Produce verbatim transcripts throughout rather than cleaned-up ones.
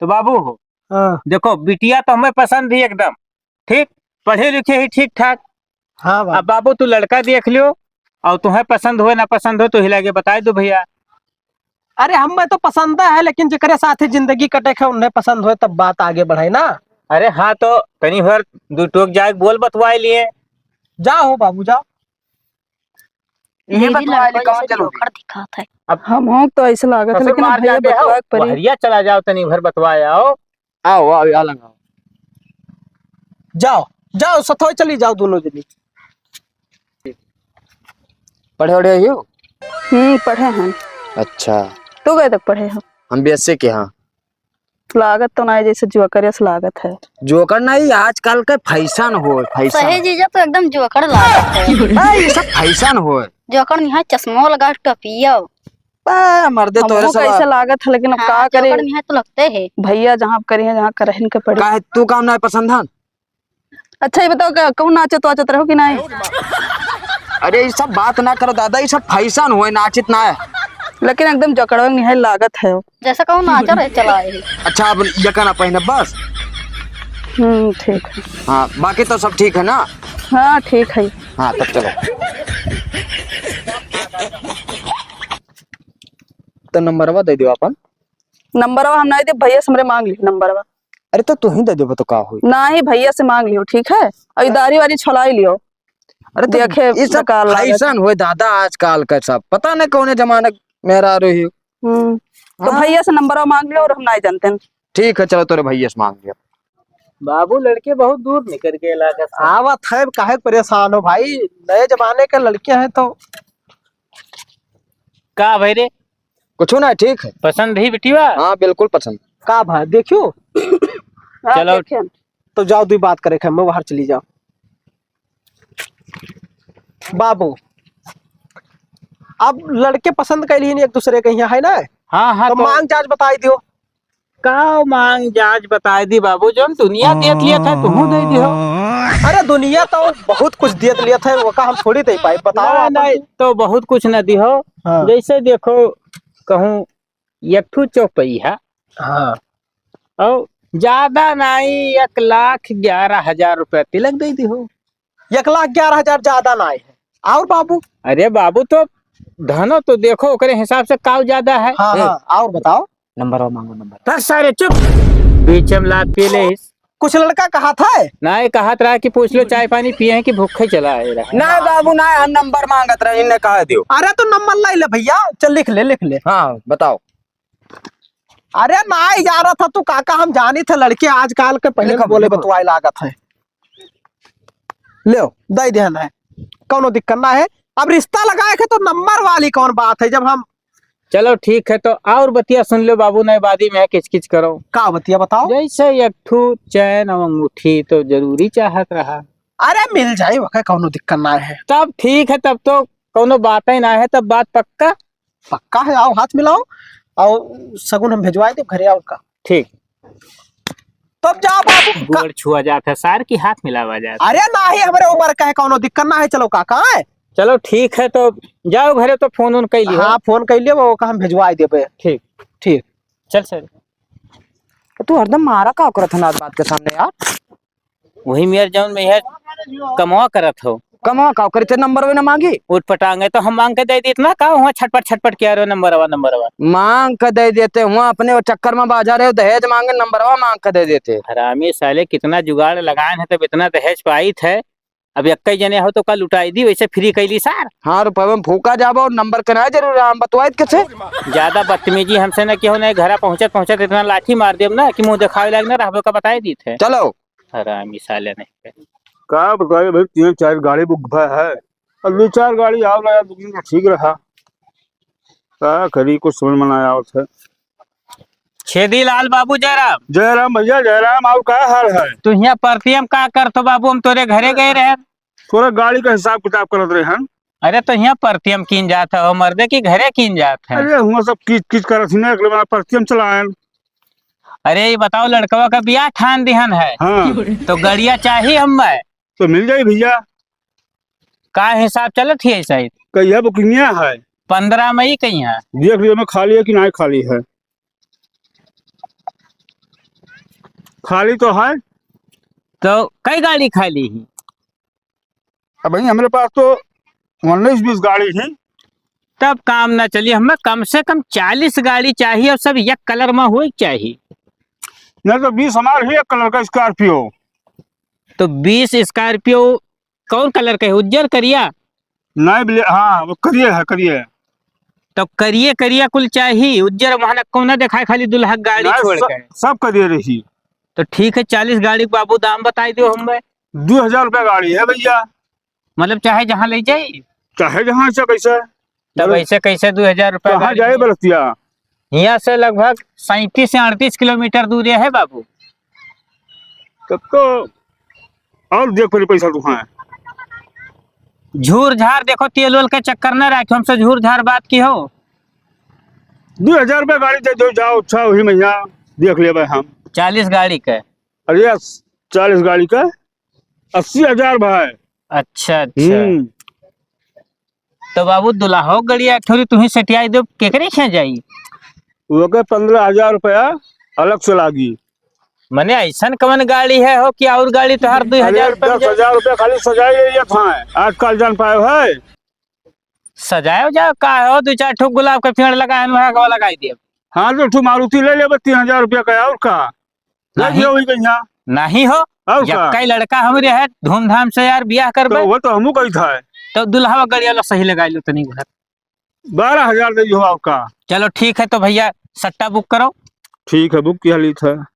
तो बाबू हो, हाँ। देखो, बिटिया तो हमें पसंद ही एकदम, ठीक, पढ़े लिखे ही ठीक ठाक। हाँ बाबू। अब बाबू, तू लड़का देख लियो, और तुम्हें पसंद होए ना पसंद होए, तो हिला के बताए दो भैया। अरे, हमें तो पसंद है, लेकिन जेकरे साथे जिंदगी कटे है, उन्हें पसंद होए, तब बात आगे बढ़े ना। अरे हाँ, तो तनी भर दू टोक जाए, बोल बतवाए लिए। जाओ बाबू, जाओ। इहे मेरी बतवाए लिए, लड़का कहाँ जैसे चलो? जोकर दिखात है। अब हम हो तो ऐसे लागत है, ससुर लेकिन अब मार भैया जाते हो, बतवा के पड़ी। बहरिया चला जाओ, तनी भर बतवाए आओ। आओ, आओ, यहाँ लंगाओ। जाओ, जाओ, सथोए चली जाओ दोनों जनी। पढ़े वढ़े हो? हम्म, पढ़े हैं। अच्छा। तू कहे तक पढ़े हो? हम बीएससी के हाँ। लागत तो नाहीं, जैसे जोकर यस लागत है। जोकर नाहीं, आजकल के फैशन हो, फैशन। सही जीजा तो एकदम जोकर लागत है। ए, ये सब फैशन हो। जोकर निहाय चश्मो लगा, टोपियो। बा, मर्दे, तोरे हमहू सब कैसे लागत है, लेकिन अब हाँ, का करे? जोकर निहाय तो लगते हैं। भैया जहाँ करी हैं, जहाँ करहिन के पड़ी। काहे, तू काम ना पसंद हन? अच्छा, ये बताओ, का-, कहूँ नाचत वाचत रहो कि नाहीं? अरे, ये सब बात ना करो दादा, ये सब फैशन होए, नाचित ना है। लेकिन एकदम जकड़वा निहाय लागत है। जैसे कहूँ नाचो रहे, चला आए। अच्छा, अब ये कहना पहने बस। हम्म, ठीक है। हाँ, बाकी तो सब ठीक है ना? हाँ, ठीक है। हाँ, तब चलो। तो नंबरवा दे दियो अपन। नंबरवा हम नाहीं दे, भैया से हमरे मांग लियो नंबरवा। अरे तो तू ही दे देबो तो का होई? नाहीं, भैया से मांग लियो, ठीक है? और ये दाढ़ी वारी छोलाई लियो। अरे तो देखे ये सब बेकार लागत। फैशन होए दादा आजकल का सब, पता नहीं कौने जमाने में रह रही हो। हम्म, तो हाँ। भैया से नंबरवा मांग लियो और हम नाहीं जानते हैं। ठीक है, चलो तोरे भैया से मांग लियो। बाबू, लड़के बहुत दूर निकल के लागत है। आवत है, काहे परेशान हो भाई, नए जमाने के लड़के हैं तो। का भाई रे? कुछ ना, ठीक है। पसंद ही बिटिया? हाँ, बिल्कुल पसंद। का भाई, देखियो। हाँ, चलो। देखें। तो जाओ, दुई बात करे, मैं बाहर चली जाओ। बाबू, अब लड़के पसंद कैली एक दूसरे के यहाँ, है ना? हाँ, हाँ, तो तो मांग जांच बताई दियो। का मांग जांच बताई दी बाबू, जौन दुनिया देत लिया था, तुहूँ दे दियो। अरे, दुनिया तो बहुत कुछ देत लिया था, वो का हम थोड़ी दे पाए, बताओ ना, आप। नहीं, तो बहुत कुछ न दिहो। हाँ। जैसे देखो, कहूँ एक ठू चौपई है। हाँ। और ज्यादा नाई, एक लाख ग्यारह हजार रुपया तिलक दे दिहो। एक लाख ग्यारह हजार ज्यादा नाई है। और बाबू? अरे बाबू, तो धनो तो देखो, ओकरे हिसाब से काव ज्यादा है। हाँ, ए, हाँ, और बताओ। नंबरवा मांगो, नंबर। तक सारे चुप। बीच में लात पी ले। कुछ लड़का कहत है? नाई, कहत रहा कि पूछ लो, चाय पानी पिए हैं कि भूखे चला आए रहे। नाई बाबू, नाई, हम नंबर मांगत रहे, इन्हें कह दियो। अरे तो नंबर लाई ले भैया, चल लिख ले, लिख ले। हाँ, बताओ। अरे नाई, जा रहा था तू काका, हम जानी थे लड़के आजकल के पहले लिखो, बोले लिखो। बतवाए लागत है। लो, दे देहन है, कौनो दिक्कत ना है। अब रिश्ता लगाए के तो नंबर वाली कौन बात है, जब हम चलो ठीक है, तो और बतिया सुन लो बाबू, नहीं बादी में किचकिच करो। का बतिया बताओ? जैसे एक ठू चैन और अंगूठी तो जरूरी चाहत रहा। अरे मिल जाए, वका कौनो दिक्कत ना है। तब ठीक है, तब तो कौनो बात ही ना है, तब बात पक्का। पक्का है, आओ हाथ मिलाओ, आओ सगुन हम भेजवाए दे घरे, आओ का। ठीक। तब जाओ बाबू। गोड़ छुआ जात है सार की हाथ मिलावा जात है। अरे नाही, हमरे उम्र का है, कौनो दिक्कत ना है, चलो काका है। चलो ठीक है, तो जाओ घरे तो फोन उन कर लियो। हाँ, फोन कर लियो, वो का हम भेजवाए देबे। ठीक। ठीक। चल सर। तू हरदम मारा का करत है ना बात के सामने यार? वही मेर जौन में है, कमवा करत हो। कमवा का करे, ते नंबर वे ना मांगी? उठ पटांगे तो हम मांग के दे दी, इतना का हुआ छटपट छटपट किया रहो, नंबर आवा, नंबर आवा। मांग के दे देते हुआ, अपने वो चक्कर में बाजार है, दहेज मांगे, नंबरवा मांग के दे देते। हरामी साले, कितना जुगाड़ लगाए हैं तब इतना दहेज पाई थे। अब इक्कीस जने हो तो का लुटाई दी, वैसे फ्री कैली सार। हाँ, रुपये में फूका जाबो और नंबर के ना जरूर, हम बतवाइत कैसे? ज्यादा बदतमीजी हमसे न किहो, नहीं घरा पहुंचत पहुंचत इतना लाठी मार देब ना कि मुंह देखावे लायक न रहबो का, बताए दी थे। चलो। हरामी साले नहीं। का बताए भाई, तीन चार गाड़ी बुक भा है, अब दो चार गाड़ी आओ ना यार, बुकिंग तो ठीक रहा। का करी, कुछ समझ में ना आवत है। छेदी लाल बाबू जयराम। जयराम भैया, जयराम, और का हाल है? तू हियां परतियम का करत हो बाबू? हम तोरे घरे गए रहे। तोरा गाड़ी का हिसाब किताब करत रहे हैं। अरे तो हियां परतियम कीन जात हो मर्दे की घरे कीन जात है? अरे हुआ सब किच किच करत ही ना, अगले बार परतियम चलाएन। अरे ये बताओ, लड़कवा का बियाह ठान दिहन है। हाँ। तो गड़िया चाही हमें। तो मिल जाई भैया। का हिसाब चलत ही ऐसा ही? कहिया बुकिंगिया है? पन्द्रह मई कहीं है। देख लियो मैं खाली है कि नहीं खाली है। खाली तो है। तो कई गाड़ी खाली ही? अब भाई, हमरे पास तो उन्नीस बीस गाड़ी ही। तब काम ना चली, हमें कम से कम चालीस गाड़ी चाहिए और सब एक कलर में होए के चाहिए। नहीं तो बीस हमार ही एक कलर का स्कॉर्पियो। तो बीस स्कॉर्पियो कौन कलर के है, उज्जर करिया? नहीं बोले, हाँ, वो करिए है, करिए। तो करिए, करिया कुल चाही, उज्जर महना कौना देखाए, खाली दुल्हा गाड़ी नहीं, छोड़ सब, के। सब करिए रही। तो ठीक है, चालीस गाड़ी के बाबू दाम बताई दियो हमें। दो हजार रुपया गाड़ी है भैया। मतलब चाहे जहाँ ले जाई? चाहे जहाँ से कैसे। तब बोलो। ऐसे कैसे दो हजार रुपया कहाँ गाड़ी जाए है? बरतिया? यहाँ से लगभग सैंतीस से अड़तीस किलोमीटर दूर है बाबू। तब तो और देख पड़ी पैसा तू है। झूर झार देखो, तेल वेल के चक्कर न रखो, हमसे झूर झार बात की हो। दो हजार रुपया गाड़ी दे दो, जाओ, अच्छा, वही महीना देख लेबे हम। चालीस गाड़ी के? अरे, चालीस गाड़ी के अस्सी हजार भाई। अच्छा, अच्छा। हम्म। तो बाबू, दुल्हो गड़िया एक ठोरी तुही सटियाई दो, केकरे खे जाई? ओके पन्द्रह हजार रुपया अलग से लागी। मने ऐसन कवन गाड़ी है हो कि और गाड़ी तोहार दो हजार अरे, रुपया में दस हजार रुपया खाली सजाई ले लेत हैं, आजकल जान पाए है। सजाए जाओ का हो, दो चार ठो गुलाब का पेड़ लगाए हैं, वहाँ का लगाई दिए। हाँ, तो ठो मारुति ले लेबे तीन हजार रुपया का, और का? ले नहीं। लियो वही कहीं। नहीं हो, और का? यक्का ही लड़का हमरे है, धूमधाम से यार बियाह करबे। तो वो तो हमू कही था। तो दुल्हवा गड़िया लो सही लगाई लो तनी घर। बारह हजार दे हो, और का? चलो ठीक है, तो भैया सट्टा बुक करो। ठीक है, बुक किया ली था।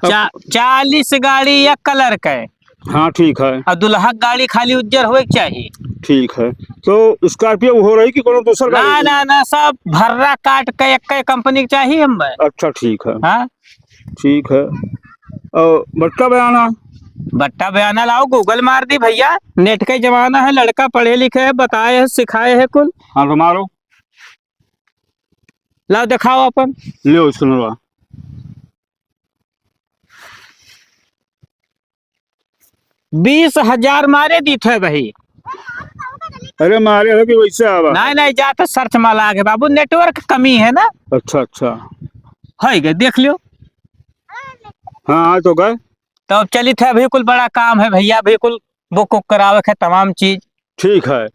चा-, चालीस गाड़ी एक कलर के। हाँ, ठीक है। और दुल्हा गाड़ी खाली उज्जर होए के चाहिए। ठीक है। तो स्कॉर्पियो हो रही कि कोनो दूसर ना, गाड़ी? ना, ना, सब भर्रा काट के एक कंपनी के चाहिए हमें। अच्छा, ठीक है। हाँ। ठीक है। और बट्टा बयाना? बट्टा बयाना लाओ, Google मार दी भैया, नेट का जमाना है, लड़का पढ़े लिखे है, बताए है, सिखाए है कुल। हाँ, तो मारो। लाओ, दिखाओ अपन। लियो, इसको नरवा। बीस हजार मारे दी थे भाई। अरे, मारे हो कि वैसे आवा? नहीं, नहीं, जा तो search में लागे बाबू, network कमी है ना। अच्छा, अच्छा। है गए, देख लियो। हाँ, आ तो गए। तो अब चली थे, अभी कुल बड़ा काम है भैया, अभी कुल बुक उक करावे के तमाम चीज। ठीक है।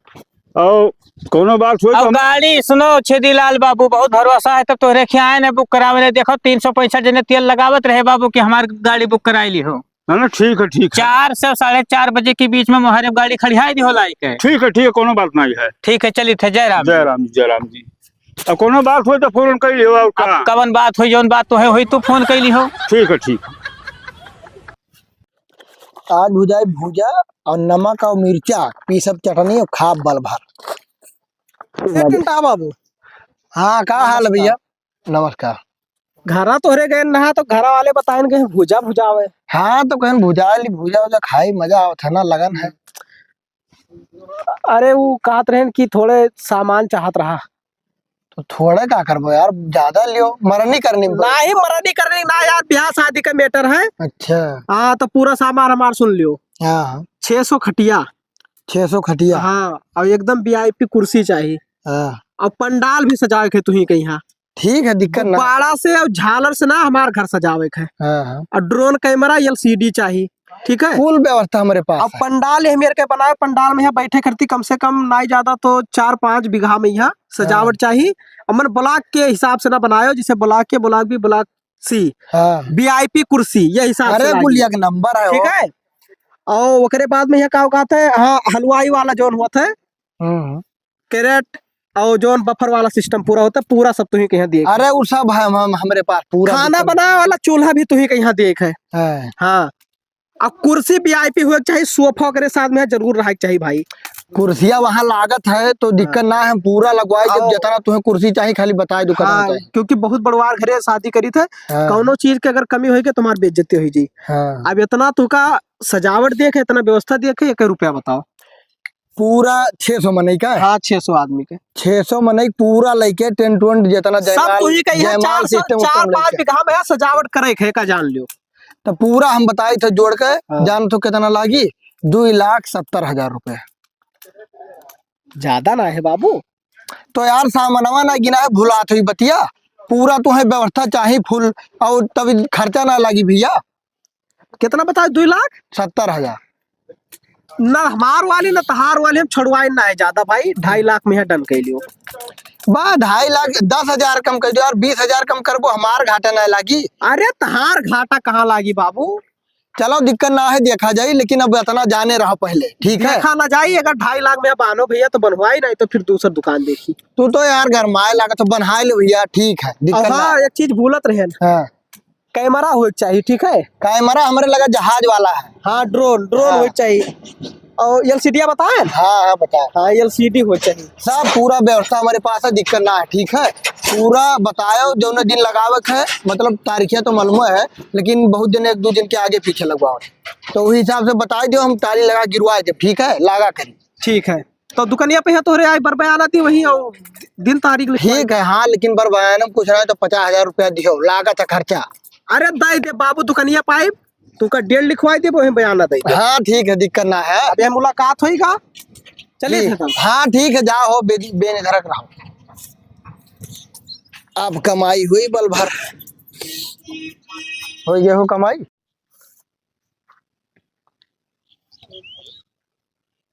और कोनो बात होई तो अब हम गाड़ी सुनो छेदीलाल बाबू, बहुत भरोसा है, तब तोहरे खियाए ने बुक करावे ने। देखो, तीन सौ पैंसठ जने तेल लगावत रहे बाबू कि हमार गाड़ी बुक कराई ली हो। ना, ना, ठीक है, ठीक है। चार से साढ़े चार बजे के बीच में मोहरे गाड़ी खड़ियाई दी हो लाई के। ठीक है, ठीक है, कोनो बात नहीं है। ठीक है, चली थे, जय राम। जय राम जी, जय राम जी। अब कोनो बात होई तो फोन कर लियो, और का? अब कवन बात होई, जौन बात तो है होई, तू फोन कर ली हो। ठीक है, ठीक है। आज भुजाई भूजा और नमक और मिर्चा, पीसब चटनी और खाब बल भर। ए, टिंटा बाबू। हाँ, का हाल है भैया? नमस्कार। घरा तोहरे गए नहा तो घरा वाले बताएन के भूजा भुजावे। हाँ, तो कहन भुजा ली, भूजा उजा खाई, मजा आवत है ना, लगन है। अरे, वो कहत रहन कि थोड़े सामान चाहत रहा। तो थोड़े का करबो यार, ज्यादा लियो, मरनी करनी बा। नाही मरनी करनी ना यार, ब्याह शादी का matter है। अच्छा। हाँ, तो पूरा सामान हमार सुन लियो। हाँ। छह सौ खटिया। छह सौ खटिया। हाँ, और एकदम VIP कुर्सी चाहिए। हाँ। और पंडाल भी सजावे के तुही के यहाँ। ठीक है, दिक्कत ना। गुब्बारा से और झालर से ना हमार घर सजावे के है। हाँ, हाँ। और drone camera, LCD चाहिए, ठीक है? कुल व्यवस्था हमारे पास अब है। पंडाल ये मेरे के बनाए, पंडाल में यहाँ बैठे करती कम से कम ना ही ज्यादा तो चार पाँच बीघा में यहाँ सजावट हाँ। चाहिए। और मन block के हिसाब से ना बनायो, जैसे block के, block B, block C, हाँ। VIP कुर्सी, ये हिसाब से अरे, लागी। गुलिया के नंबर है ठीक वो। है? और ओकरे बाद में यहाँ का औकात है, हाँ, हलवाई वाला जौन होत है, हम्म। कैरेट और जौन बफर वाला सिस्टम पूरा होता है, पूरा सब तुही के यहाँ दिए। अरे, वो सब हम, हम, हमरे पास पूरा खाना सिस्टम। बनावे वाला चूल्हा भी तुही के यहाँ दिए है। हाँ। हाँ। और कुर्सी VIP हुए के चाहिए, सोफा ओकरे साथ में जरूर रहे के चाहिए भाई। कुर्सिया वहाँ लागत है तो दिक्कत हाँ। ना है, हम पूरा लगवाए, जब आओ। जितना तुम्हें कुर्सी चाहिए खाली बताए दो, कदम हाँ, पे। क्योंकि बहुत बड़वार घरे शादी करी थे, हाँ। कौनो चीज के अगर कमी होई के तुम्हारी बेइज्जती होई जी। हाँ। अब इतना तुका सजावट देखे, इतना व्यवस्था देखे, एक रुपया बताओ। पूरा छह सौ मनई का? हाँ, छह सौ आदमी के। छह सौ मनई पूरा लइके टेंट वेंट जितना सब जयमाल, तुही का यहाँ जयमाल चार सौ, सिस्टम चार उस्टम पाँच लइके। बीघा में है, सजावट करे के का जान लियो। तो पूरा हम बताई थे जोड़ के, हाँ। जान तो कितना लागी? दुई लाख सत्तर हजार रुपया। ज्यादा ना है बाबू। तो यार सामानवा ना गिना है, भुलात हुई बतिया। पूरा तुहैं व्यवस्था चाही full, और तब खर्चा ना लागी भइया। कितना बताए, दुई लाख? सत्तर हजार। ना हमार वाली ना तहार वाली, हम छोड़वाए ना है ज्यादा भाई, ढाई लाख में है, done कइ लियो। बा, ढाई लाख, दस हजार कम कइ दियो यार, बीस हजार कम करबो, हमार घाटा ना लागी। अरे तहार घाटा कहाँ लागी बाबू? चलो दिक्कत ना है, देखा जाई, लेकिन अब इतना जाने रहो पहले, ठीक है? देखा ना जाई, अगर ढाई लाख में बानो भइया तो बनवाई, नहीं तो फिर दूसर दुकान देखी। तू तो यार गरमाए लागत हो, बनवाए लो भइया, ठीक है, दिक्कत ना हाँ, है। एक चीज भूलत रहे। हाँ। Camera होए के चाहिए, ठीक है? Camera हमरे लगा जहाज वाला है। हाँ, drone, drone हाँ। होए के चाहिए। और LCD बताए? हाँ, हाँ, बताए। हाँ, LCD होए के चाहिए। सब पूरा व्यवस्था हमरे पास है, दिक्कत ना है, ठीक है? पूरा बतायो, जौने दिन लगावे के है, मतलब तारीखिया तो मालूम है, लेकिन बहुत दिन, एक दो दिन के आगे पीछे लगवाओ, तो वही हिसाब से बताई दियो, हम टाली लगा गिरवाए देब, ठीक है? लागा करी। ठीक है, तो दुकनिया पे है तोहरे आई बर बयाना दी वही और दिन तारीख लिखवाई। ठीक है, हाँ, लेकिन बर बयाना में कुछ ना है तो पचास हजार रुपया दियो, लागत है खर्चा। अरे दे दे बाबू, दुकनिया पाइब, तुका date लिखवाई देबो, वही बयाना दे दे। हाँ, ठीक है, दिक्कत ना है। अबे मुलाकात होइगा, चलिए ठीक। थे तब। हाँ, ठीक है, जाओ, बे-, बेनिधरक रहो। अब कमाई हुई बल भर। हो गया हो कमाई।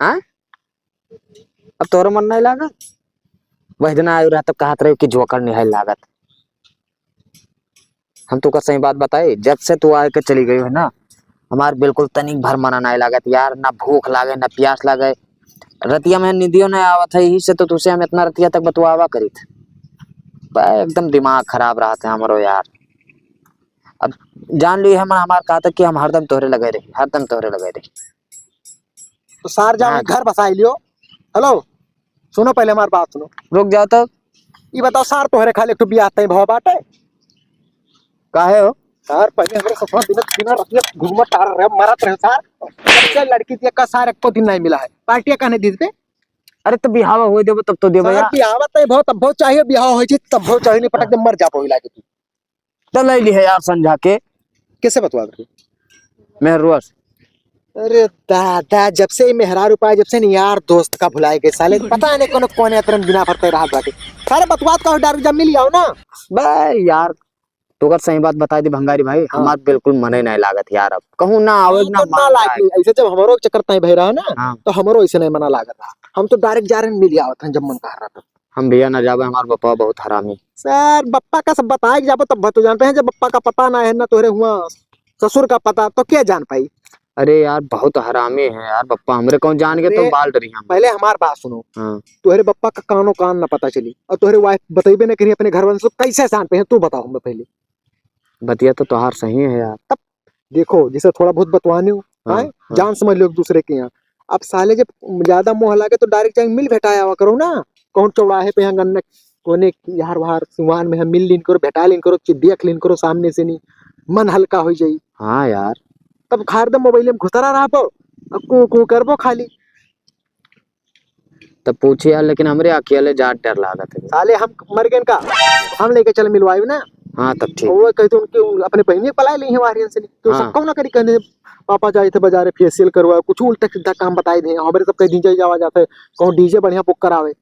हाँ? अब तोहरो मन नहीं लागत? वह दिन आयो रहा तब कहत रहे कि जोकर निहाय लागत। हम तोका सही बात बताई, जब से तू आए के चली गई है ना, हमार बिल्कुल तनिक भर मना नहीं लागत यार, ना भूख लागे, ना प्यास लागे। रतिया में निदियो नहीं आवत है, यही से तो तुसे हम इतना रतिया तक बतुआवा करीत। बा, एकदम दिमाग खराब रहत है हमरो यार। अब जान ली हम, हमार कहा था कि हम हरदम तोहरे लगे रही, हरदम तोहरे लगे रही। तो सार जाओ, हाँ। घर बसाई लियो। Hello, सुनो, पहले हमार बात सुनो। रुक जाओ तो। ई बताओ सार, तोहरे खाली एक ठो बियाह तय भवा बाटे? काहे हो? सार, पहले हमरे ससुर बिना, बिना रतिया घूमत तार रहे, मरत रहे सार। जब से लड़की दिया का सार एको दिन नहीं मिला है। पार्टियां कहने दी थे? अरे तो बिहावा होए देबो तब तो देबो सार, यार। बिहावा तय भवा तब भवा चाहिए, बिहावा होए जी तब भवा चाहिए, नहीं पटक दे मर जाबो हिला के तू। तो ले ली है यार संझा के। कैसे बतवा रहे? मेहरुआ से। अरे दादा, जब से ई मेहरारू पाए, जब से नहीं यार दोस्त का भुलाए गए साले, पता नहीं कौन, कौन अतरन बिना भरते रहा बाटे। सारे बतवात का हो डारू, जब मिल आओ ना। बे यार, तोकर सही बात बताई दी भंगारी भाई, हाँ। हमार बिल्कुल मने नहीं लागत यार, अब कहूँ ना आवे, हाँ, ना तो ना मान लागे। जाए। ऐसे जब हमरो चक्कर तय भय रहा ना, हाँ। तो हमरो ऐसे नहीं मना लागत रहा। हम तो direct जा रहे हैं, मिल आवत हैं जब मन कह रहा था। हम भैया ना जाबे, हमार बप्पा बहुत हरामी। सार, बप्पा का सब बताए के जाबो तब तो जानते हैं, जब बप्पा का पता ना है ना तोहरे हुआ ससुर का पता तो क्या जान पाई? अरे यार, बहुत हरामी है यार बप्पा, हमरे कौन जान के अरे, तुम बाल डरी हम। पहले हमार बात सुनो। हाँ। तोहरे बप्पा का कानो कान ना पता चली और तोहरे wife बतइबे ना करी अपने घर वाले से, कैसे जान पे हैं तू बताओ हमें पहले। बतिया तो तोहार सही है यार। तब देखो, जैसे थोड़ा बहुत बतवाने हो, हाँ, हैं? हाँ। जान समझ लो एक दूसरे के यहाँ। अब साले जब ज्यादा मोह लागे तो direct जाके मिल भेटाए आवा करो ना, कौन चौराहे पे यहाँ गन्ने कोने यार बाहर सिवान में है, मिल लीन करो, भेटा लीन करो, चि-, देख लीन करो सामने से, नहीं मन हल्का हो जाई। हाँ यार। तब खार दम मोबाइल में घुसरा रहबो, अब कू कू करबो खाली। तब पूछी यार, लेकिन हमरे अकेले जात डर लागत है। साले हम मर गए का, हम लेके चल मिलवाई ना। हाँ, तब ठीक। और वो कहते उनके, उन-, अपने बहिनी के पलाए ली हैं वारियन से, तो हाँ। सब कौन ना करी कहने, पापा जाए थे बाजारे facial करवा, कुछ उल्टा सीधा काम बताई दे, हमरे सब कहीं DJ जावा जाते, कहूँ DJ बढ़िया book करावे।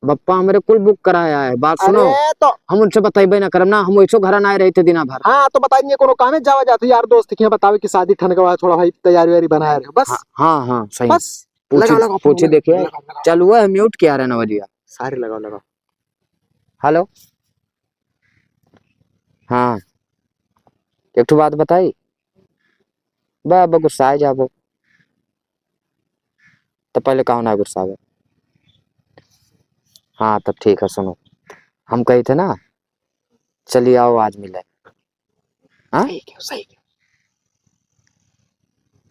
बप्पा हमरे कुल book कराया है, बात सुनो। अरे तो हम उनसे बतइबे ना करब ना, हम वैसो घर ना रहे थे दिना भर। हाँ, तो बताई दिए कोनो कामे जावा जाते यार दोस्त के यहाँ बतावे कि शादी ठनकवा थोड़ा भाई तैयारी वैयारी बनाए रहे, बस। हाँ, हाँ, हाँ, सही। बस। पूछी, लगाओ, लगाओ, पूछी लगाओ, देखिए। लगाओ, लगाओ। चालू है, mute किया रहना वजिया। सारे लगाओ, लगाओ। Hello। हाँ। एक ठो बात बताई। बा, बा, गुस्साए जाबो। तो पहले कहो ना गुस्सावे। हाँ, तब ठीक है, सुनो। हम कही थे ना, चलिए आओ आज मिले। हाँ? सही कहो, सही कहो।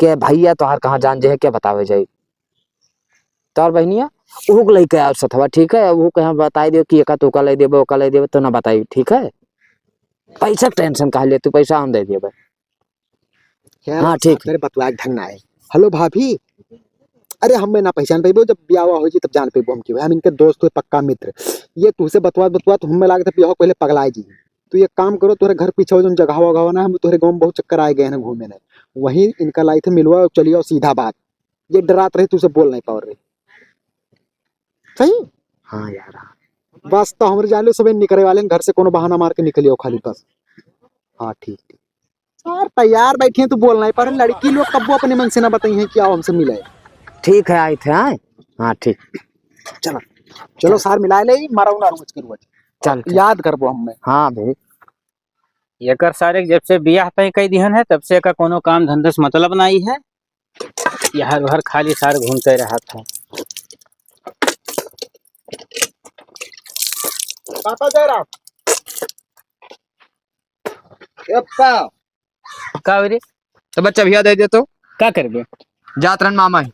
के भैया तोहार कहाँ जान जे है, क्या बतावे जाई? तोहार बहनिया, उहू के लइके आओ सथवा, ठीक है? उहू के हम बताई दियो कि एका तोका ले देबो, ओका ले देबो, तो ना बताई, ठीक है? पैसा के tension काहे ले तू, पैसा हम दे देबे। यार, हाँ, ठीक। तेरे बतवा के ढंग ना है। Hello भाभी, अरे हमें ना पहचान पेबो, जब ब्याह हो जी तब जान पेबो हम की भाई, हम इनके दोस्त हुए, पक्का मित्र। ये तुझसे बतवात बतवात हमें लागत है ब्याह पहले पगलाए जी। तू एक काम करो, तोरे घर पीछे वो जौन जगह वगह ना, हम तोरे गाँव में बहुत चक्कर आए गए हैं घूमे ने, वहीं इनका लाई थे मिलवा, चलिए आओ सीधा बात। ये डरात रही, तुझसे बोल नहीं पाओ रही। सही? हाँ यार, हाँ। बस, तो हमरे जान लो, सब निकरे वाले हैं, घर से कोनो बहाना मार के निकलियो खाली, बस। हाँ, ठीक, ठीक। यार, तैयार बैठी हैं, तू बोलना ही पर लड़की लोग कब्बो अपने मन से ना बताई हैं कि आओ हमसे मिले। ठीक है, आए थे, आए। हाँ, ठीक। चलो, चलो, सार मिला ले, मारा उना रोज के रोज। चल, चल। याद करबो हमें। हाँ भाई। एकर सारे जब से बियाह तय कई दिहन है, तब से एका कोनो काम धंधा से मतलब नाई है। यहाँ घर खाली सार घूमते रहत है। पापा जयराम। ए पा। का हो रे? तो बच्चा भैया दे दे तो। का करबे? जात रहन मामा ही।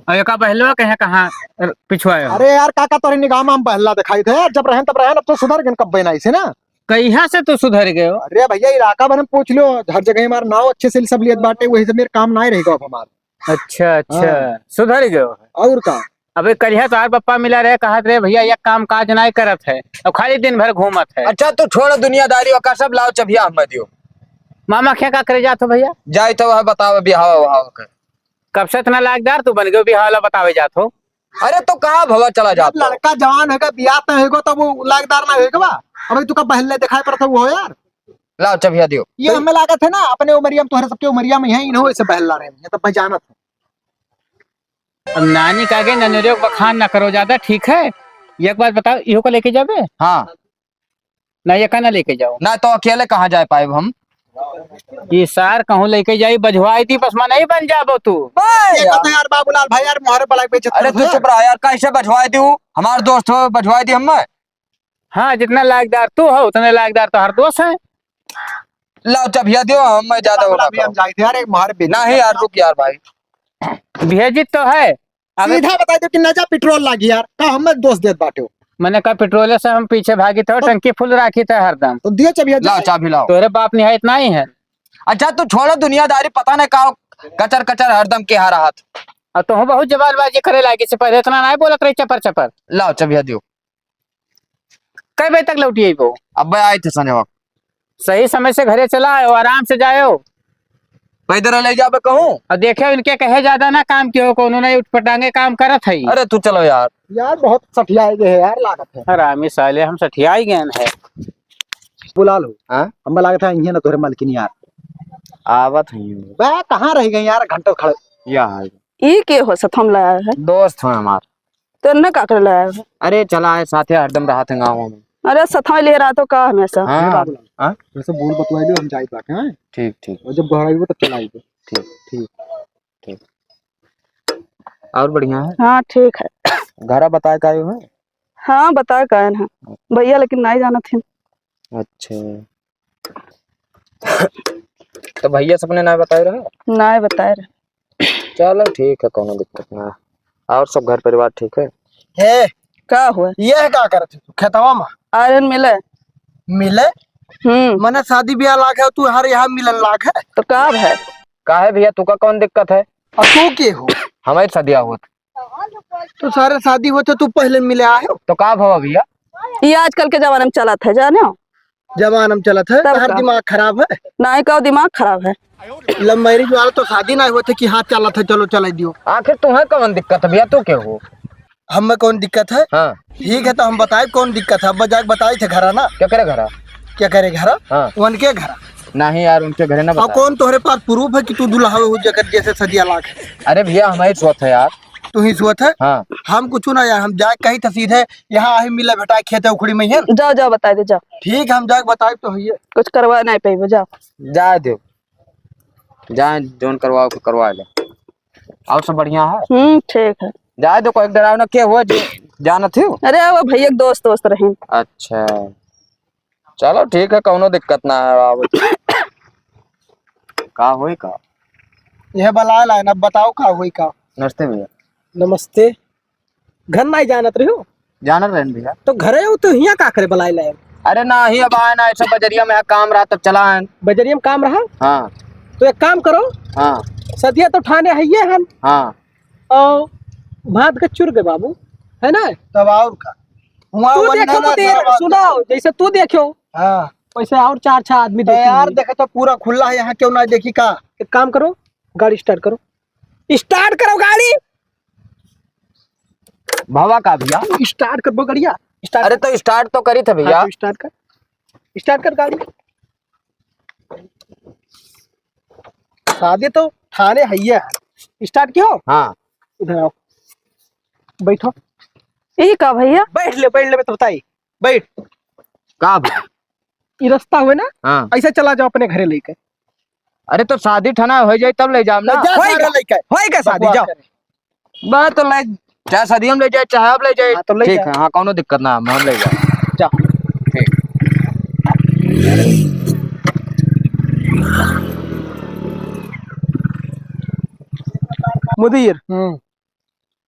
और एका बहलवा कहे कहाँ पिछुआए हो? अरे यार, काका तोरी निगाह में हम बहला दिखाई थे यार, जब रहन तब रहन, अब तो सुधर गए कब बहना इसे ना। कहिया से तू सुधर गए हो? अरे भैया, इलाका भर में पूछ लो, हर जगह हमारा नाव अच्छे से सब लियत बाटे, वही से मेरे काम ना ही रहेगा अब हमारा। अच्छा, अच्छा, हाँ। सुधर गए हो। और का? अबे कलिया तोहार पप्पा मिला रहे, कहत रहे, "भैया, ये काम काज नाई करत है, और खाली दिन भर घूमत है।" अच्छा, तू छोड़ दुनियादारी, ओका सब लाओ चबिया हमें दियो। मामा क्या का करे जात हो भैया? जाए तो वह बताओ, बिहाव वहाव कर। कब से इतना लायकदार तू बन गयो, बिहाव वाला बतावे जात हो? अरे तो कहाँ भवा चला जात हो? लड़का जवान होगा, बियाह तय होगा, तब वो लायकदार ना होगा बा। अबे तू का बहले दिखाई पड़त हो यार। लाओ चबिया दियो। ये हमें लागत है ना, अपने उमरिया में, तोहरे सबके उमरिया में है, इन्हों से बहला रहे हैं, ये तो भाई जानत है। अब नानी का आगे ननरियों का बखान ना करो ज्यादा, ठीक है? एक बात बताओ, इहो को लेके जाबे? हाँ। ना, ये का ना लेके जाओ? ना, तो अकेले कहाँ जाए पाए हम? ये सार कहूँ लेके जाई, बजवाई दी, बस मनई बन जाबो तू। बे ये यार। कहते हैं यार बाबूलाल भाई यार, मोहरे बलाई बेइज्जत अरे करत तू है। चुप रहा यार, कैसे बजवाई दी? हमार दोस्त हो, बजवाई दी हमें। हाँ, जितना लायकदार तू हो, उतने लायकदार तो हर दोस्त हैं। लाओ चबिया दियो, हम मैं ज्यादा वो ना अभी हम करो। जाए थे यार, एक मार बेइज्जत नहीं यार, करता। रुक यार भाई। भेजित तो है। अबे सीधा बताई दो कि ना जा पेट्रोल लागी यार, का हमें दोस्त देत बाटे हो? मैंने कहा पेट्रोल से हम पीछे भागी थे, तो टंकी फुल राखी थे हरदम। तो दियो चबिया, लाओ जा। चाबी लाओ। तोरे बाप निहायत नहीं है। अच्छा तू छोड़ो दुनियादारी, पता नहीं का कचर कचर हरदम के हारा हाथ। अब तो हूँ बहुत जबानबाजी करे लागी से पहले इतना नहीं बोलत रही चपर चपर। लाओ चबिया दियो। कै बजे तक लौटी अइबो? अबे आए थे सने वक्त। सही समय से घरे चला आयो, आराम से जायो। पैदल ले जाबे कहूँ? और देखियो इनके कहे ज्यादा ना काम कियो, कोनो नहीं उठपटांगे काम करत है। अरे तू चलो यार। यार बहुत सठियाए गए है यार, लागत है। हरामी साले हम सठियाए गए हैं। बुला लो। हाँ? हम लागत है इन्हें ना तोहरे मालकिन यार। आवत है। बे कहाँ रह गए यार, घंटों खड़े। यहाँ है। ई के हो सथम लाया है? दोस्त हो हमार। तो न का कर लाया है? अरे चला है साथे हरदम रहत है गाँव में। अरे सथम ले रहा तो का हमेशा? हाँ। बाबूलाल। हाँ? वैसे बोल बतवाई लो, हम जाइत बाटे, हाँ? ठीक, ठीक। और जब घर आइबो तब चला आइबो। ठीक। ठीक। ठीक। और बढ़िया है? हाँ, ठीक है। घरा बताए का आयो है? हाँ, बताए का आयो है। भैया लेकिन नहीं जानत है। अच्छा। तो भैया सबने ना बताए रहे? ना बताए रहे। चलो ठीक है, कोनो दिक्कत ना। और सब घर परिवार ठीक है? हे, का हुआ? ये है का करत है तू खेतवा में? आयरन मिले। मिले? हम्म। मने शादी ब्याह लाग है, तू हर यहाँ मिलन लाग है? तो का है? का है भैया, तू का कौन दिक्कत है? और तू के हो? हमारी शादी हुआ। तो सारे शादी होते तू पहले मिले आए हो। तो का भवा भैया? ये आजकल के जमाने में चलत है, जाने हो? जमाना में चलत है, तब तोहार का? दिमाग खराब है। नहीं, का दिमाग खराब है? Love marriage वाला तो शादी नहीं होते कि हाँ चलत है, चलो चला दियो। आखिर तुम्हें कौन दिक्कत है भैया, तू के हो? हमें कौन दिक्कत है? हाँ। ठीक है, तो हम बताए कौन दिक्कत है। अब जाके बताए थे घरा ना। क्या करे घरा? क्या करे घरा? हाँ। उनके घरा। नहीं यार, उनके घरे ना और बता। कौन तोहरे पास proof है कि तू दुल्हा हो जगत जैसे सदिया लाख है? अरे भैया, हमारी सोच है यार। तू ही सोच है? हाँ। हम कुछ ना यार, हम जाए कही तो सीधे यहाँ आही मिला भेटाए खेते उखड़ी में ही है। जाओ, जाओ, बताए दे, जाओ। ठीक है, हम जाके बताए तो है। कुछ करवा नहीं पाइबो, जाओ। जाए दो, जाए जोन करवाओ के करवा ले। और सब बढ़िया है? हम्म, ठीक है। जाए दो, कोई डराव ना के हुआ जो जानत हो? अरे, वो भैया के दोस्त, दोस्त रहे। अच्छा, चलो ठीक है, कौनो दिक्कत ना है। अब का होई का? यह बलाए लाइन, अब बताओ का होई का? नमस्ते भैया। नमस्ते। घर नहीं जानत रही हो? जानत रहन भैया। तो घरे हो तो हियाँ का करे बलाए लाए? अरे ना ही, अब आए ना, ऐसा बजरिया में काम रहा तब चला आए। बजरिया में काम रहा? हाँ। तो एक काम करो। हाँ। सदिया तो ठाने है ये हन। हाँ। और भात के चुर गए बाबू, है ना? तब और का? हुआ तू वो देखो ना, तो देर, ना, सुनो, जैसे तू देखो, हाँ। वैसे और चार छह आदमी तो देखे यार, होंगे। देखे तो पूरा खुला है यहाँ, क्यों ना देखी का? एक काम करो, गाड़ी start करो, start करो गाड़ी। भवा का भैया? Start कर वो गड़िया, start अरे कर। तो start तो करी था भैया। हाँ, तो start कर, start कर गाड़ी। शादी तो थाने है ही है। Start कियो? हाँ। इधर आओ, बैठो। ई का भैया? बैठ ले, बैठ ले, मैं तो बताई। बैठ। का भाई? ई रास्ता हुए ना, हाँ। ऐसे चला जाओ अपने घरे लेके। अरे तो शादी ठना हो जाए तब ले जाओ ना। तो जा होई सारे का? लेके। होई का शादी, बकवास जाओ। करे। बा तो ले, चाहे शादी में ले जाए, चाहे अब ले जाए। हाँ, तो ले ठीक जाओ। है, हाँ, कौनो दिक्कत ना, हम, हम ले जाए। जाओ। ठीक। मुदीर, हम्म।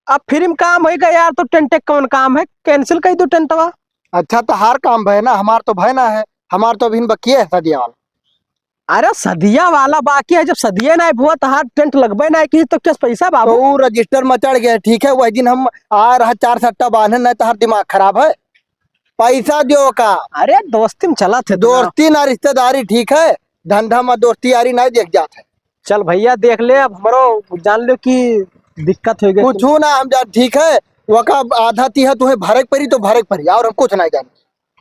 अब फिर काम होई गया यार, तो टेंट के कौन काम है? Cancel कर दो टेंटवा। अच्छा, तो हार काम भय ना, हमार तो भय ना है, हमार तो अभी बकिए है सदिया वाला। अरे सदिया वाला बाकी है, जब सदिया ना भुआ तो हार टेंट लगबे ना की, तो किस पैसा तो बाबू? वो रजिस्टर में चढ़ गया, ठीक है, वही दिन हम आ रहा चार सट्टा बांधे, नहीं तो हर दिमाग खराब है। पैसा दियो का? अरे दोस्ती में चला थे तो ना। दोस्ती ना रिश्तेदारी, ठीक है, धंधा में दोस्ती यारी नहीं देख जात है। चल भैया देख ले, अब हमरो जान लो कि दिक्कत हो गई। कुछ ना हम जान, ठीक है, वका आधा तीहा तुम्हें भरे के परी तो भरे के परी, और हम कुछ नहीं जान।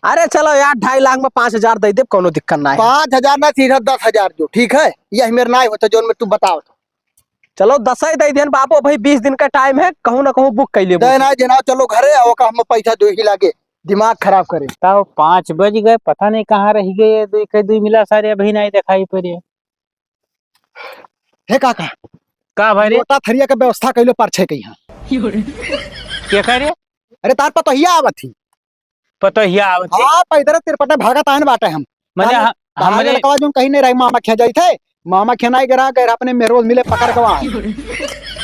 अरे चलो यार, ढाई लाख में पाँच हजार दे दे, कोनो दिक्कत ना है। पाँच हजार ना, सीधा दस हजार जो, ठीक है, यही मेरे ना होता जो मैं तू बताओ तो। चलो दस ही दे देन बाबू, अभी बीस दिन का टाइम है, कहूँ ना कहूँ बुक कर ले। दे ना जे ना, चलो घरे आओ का, हम पैसा दो ही लागे, दिमाग खराब करे। का हो, पाँच बज गए, पता नहीं कहाँ रह गए ये दुई के दुई मिला सारे, अभी नहीं दिखाई पड़े। हे काका, का भाई रे? लोटा थरिया के व्यवस्था कैलो पार छे कहीं। के करे? अरे तार पतोहिया आवत ही। पतोहिया आवत ही? हाँ, पैदल तिरपटे भागत आन बाटे हम। मने काल, ह-, काल हमरे लड़कवा जोन कहीं नहीं रही, मामा खिया जाई थे, मामा खिया नहीं गरा, गैर अपने मेहरोज मिले पकड़ के वहाँ।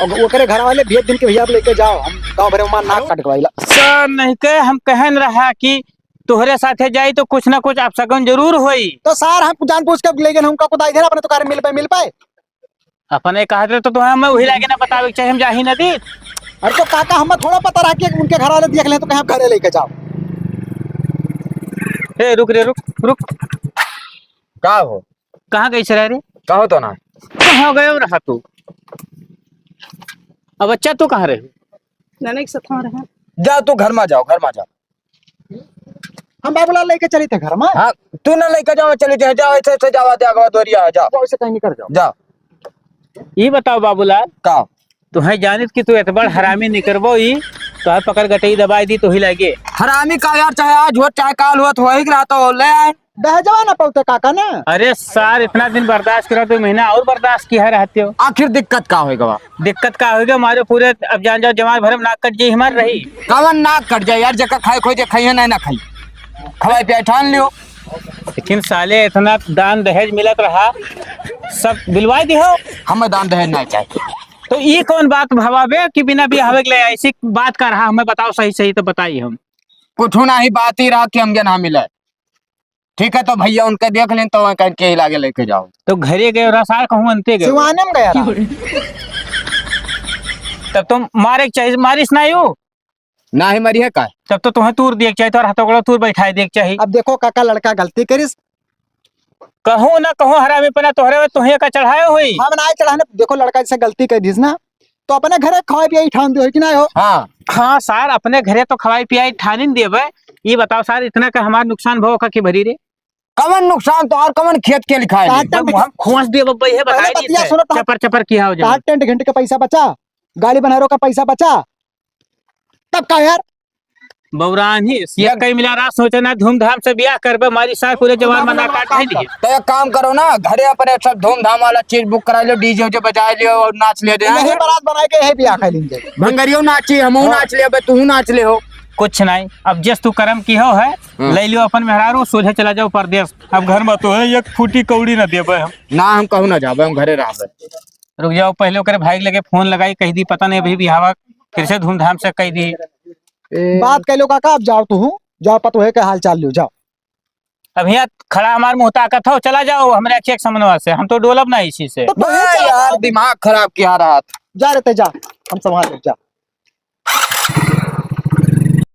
और ओकरे घर वाले भेज दिन के भैया लेके जाओ, हम गाँव भरे में मार नाक कट गवाइला। सर नहीं के हम कहन रहा कि तोहरे साथे जाई तो कुछ ना कुछ अपशगुन जरूर होई। तो सर हम जान बूझ के ले गए, हमका कुदाई दे, अपने तो कार मिल पाए, मिल पाए। अपने कहत रहे तो तुम्हें हमें वही लागे ना बतावे के चाहे, हम जाही ना दी। अरे तो काका, हमें थोड़ा पता रहा कि उनके घर वाले देख लें तो कहीं आप घरे लेके जाओ। ए, रुक रे, रुक, रुक। का हो? कहाँ गई रह रे? का हो तो ना? कहाँ गए रहा तू? अब बच्चा तू कहाँ रहे? नाना के साथ रहा। जा तू घर में जाओ, घर में जाओ। हम बाबूलाल लेके चली थे घर में। हाँ, तू ना लेके जाओ, चली जाए, जाओ, ऐसे, ऐसे जाओ, आते आगवा दोरिया है, जाओ। जाओ, ऐसे कहीं निकल जाओ। जाओ। ई बताओ बाबूलाल। का? तुहें जानित कि तू एत बड़ हरामी निकरबो ई, तोहे पकड़ गटई दबाई दी, तोही लागे। हरामी का यार, चाहे आज होत, चाहे काल होत, वही रहा तो ले आए। दहेजवा ना पौते काका ना। अरे सार, इतना दिन बर्दाश्त करा, दो महीना और बर्दाश्त किया रहते हो। आखिर दिक्कत का होई गवा? दिक्कत का होई गवा? मारे पूरे अब जान जाओ, जवान भरम नाक कट जाई हमार रही। कवन नाक कट जाए यार, जेका खाए खोजे खाइए, नहीं ना खाई, खवाए पियाए ठान लियो। लेकिन साले इतना दान दहेज मिलत रहा, सब दिलवाए दिहो। हमें दान दहेज नहीं चाहिए। तो ई कौन बात भवा बे कि बिना बियाहवे के ले ऐसी बात कर रहा, हमें बताओ सही सही तो बताई हम। कुछ ना ही बात ही रहा कि हम के ना मिले। ठीक है, तो भैया उनके देख लें, तो वहाँ कहीं के लागे लेके जाओ। तो घरे गए रहा सार, कहूँ अंते गए। सिवाने में गया रहा। तब तो मारे के चाहिए, मारिस ना यू। ना ही मरी है का? तब तो तुम्हें तूर दिए के चाहिए, तोहर हाथों गोड़ों तूर बैठाए दिए के चाहिए। अब देखो काका, लड़का गलती करिस। कहूँ ना कहूँ हरामी पना तोहरे में तुहे का चढ़ाए हुई। हम ना चढ़ाने, देखो लड़का जैसे गलती कर दिस ना, तो अपने घरे खवाई पियाई ठान दियो, है कि ना हो? हाँ। हाँ सार, अपने घरे तो खवाई पियाई ठानिन देबे। ये बताओ सार, इतना का हमार नुकसान भव का कि भरी रे? कवन नुकसान तोहार, कवन खेत के लिखाए तार ले? टेंट हम खोस देबे बब्बई है, पहले बताई बतिया दी सुनो, तार चपर चपर किया हो जाए। तार टेंट घंट का पैसा बचा, गाड़ी बनारो का पैसा बचा, तब का यार? बौरान ही, ये जब कई मिला रात सोचे ना, धूमधाम से ब्याह करबे, मारी सार पूरे जवान मना काट है नहीं। तो एक काम करो ना, घरे अपने सब धूमधाम वाला चीज बुक करा लो, डीजे उजे बजा लियो और नाच ले जाए। यही बारात बनाए के यही ब्याह कर लेंगे। भंगरियो नाची, हमहू हाँ। नाच लेबे, तू नाच ले हो। कुछ नहीं, अब जस तू करम की हो है, हाँ। ले लियो अपन मेहरारू, सोझे चला जाओ परदेश। अब घर में तो है, एक फूटी कौड़ी ना देबे हम। ना, हम कहूँ ना जाबे, हम घरे रहबे। रुक जाओ, पहले ओकरे भाई के लगे फोन लगाई, कह दी, पता नहीं अभी बिहावा फिर से धूमधाम से कह दी। ए। बात कह लो काका, अब जाओ तू, जाओ पतोहे के हाल चाल लियो, जाओ। अब यहाँ खड़ा हमार मुँह ताकत हो, चला जाओ हमरे अखिया के सामनवा से, हम तो डोलब ना इसी से। तो तू ही हाँ चला यार, जाओ। दिमाग खराब किया रहा था। जा रे ते जा, हम संभाल ले, जा।